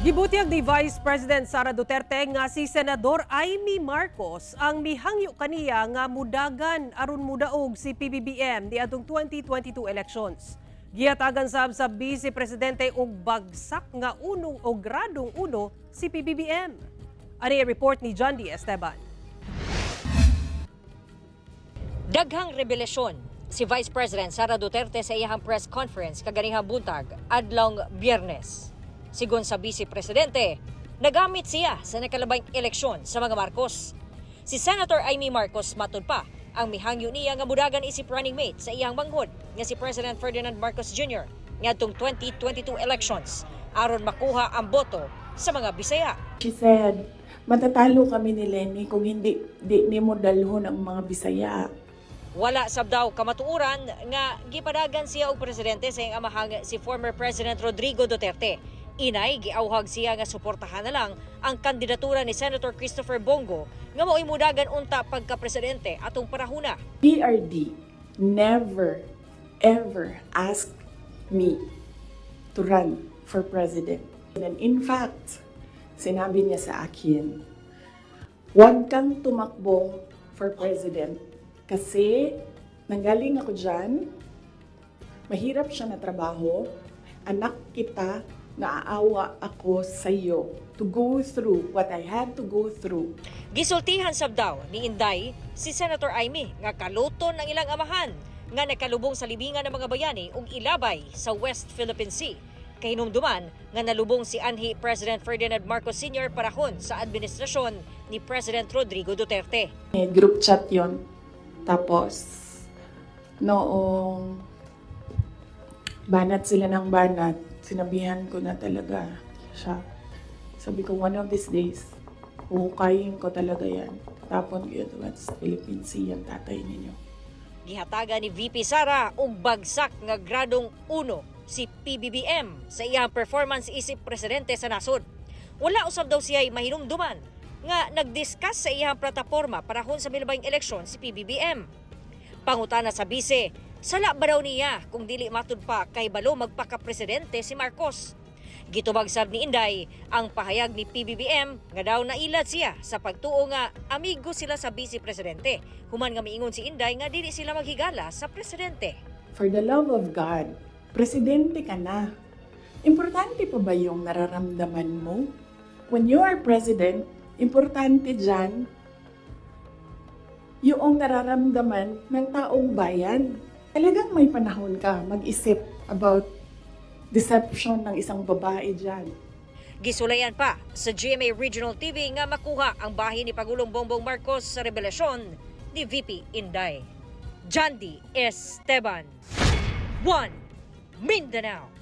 Gibutyag ni Vice President Sara Duterte nga si Senador Imee Marcos ang mihangyo kaniya nga mudagan aron mudaog si PBBM niadtong 2022 elections. Gihatagan sab sa Vice Presidente og bagsak nga unong o gradong uno si PBBM. Ani ang report ni John D. Esteban. Daghang rebelasyon si Vice President Sara Duterte sa iyahang press conference kaganihang buntag, adlong Biyernes. Sigon sa Vice Presidente, nagamit siya sa nakalabayng eleksyon sa mga Marcos. Si Senator Imee Marcos matud pa ang mihangyo niya nga mudagan isip running mate sa iyang manghod nga si President Ferdinand Marcos Jr. ngadtong 2022 elections aron makuha ang boto sa mga Bisaya. She said, "Matatalo kami ni Leni kung hindi di nimo dalhon ang mga Bisaya." Wala sab daw kamatuoran nga gipadagan siya og presidente sa iyang amahang si former President Rodrigo Duterte. Inay giawhag siya nga suportahan na lang ang kandidatura ni Senator Christopher Bong Go nga mao'y mudagan unta pagka-presidente atong panahona. PRRD never, ever asked me to run for president. And in fact, sinabi niya sa akin, "Huwag kang tumakbo for president kasi nanggaling ako dyan, mahirap siya na trabaho, anak kita, naaawa ako sa iyo to go through what I had to go through." Gisultihan sab daw ni Inday si Senator Imee nga kaluton ang ilang amahan nga nakalubong sa libingan ng mga bayani ug ilabay sa West Philippine Sea. Kahinumduman nga nalubong si anhi President Ferdinand Marcos Sr. panahon sa administrasyon ni President Rodrigo Duterte. Eh, group chat yon. Tapos, noong banat sila ng banat, sinabihan ko na talaga siya. Sabi ko, "One of these days, huhukayin ko talaga yan. Tapon ko yun sa West Philippine Sea, ang tatay ninyo." Gihatagan ni VP Sara og bagsak nga gradong 1 si PBBM sa iyang performance isip presidente sa nasod. Wala usab daw siya mahinumduman nga nagdiscuss sa iyang plataporma panahon sa milabayng eleksyon si PBBM. Pangutana sa bise, sala ba daw niya kung dili matud pa kay balo magpaka-presidente si Marcos? Gitubag sab ni Inday ang pahayag ni PBBM nga daw nailad siya sa pagtuo nga amigo sila sa vice presidente. Human nga miingon si Inday nga dili sila maghigala sa presidente. For the love of God, presidente ka na. Importante pa ba yung nararamdaman mo? When you are president, importante dyan yung nararamdaman ng taong bayan. Talagang may panahon ka mag-isip about deception ng isang babae dyan. Gisulayan pa sa GMA Regional TV nga makuha ang bahin ni Pangulong Bongbong Marcos sa rebelasyon ni VP Inday. Jandy Esteban, 1 Mindanao.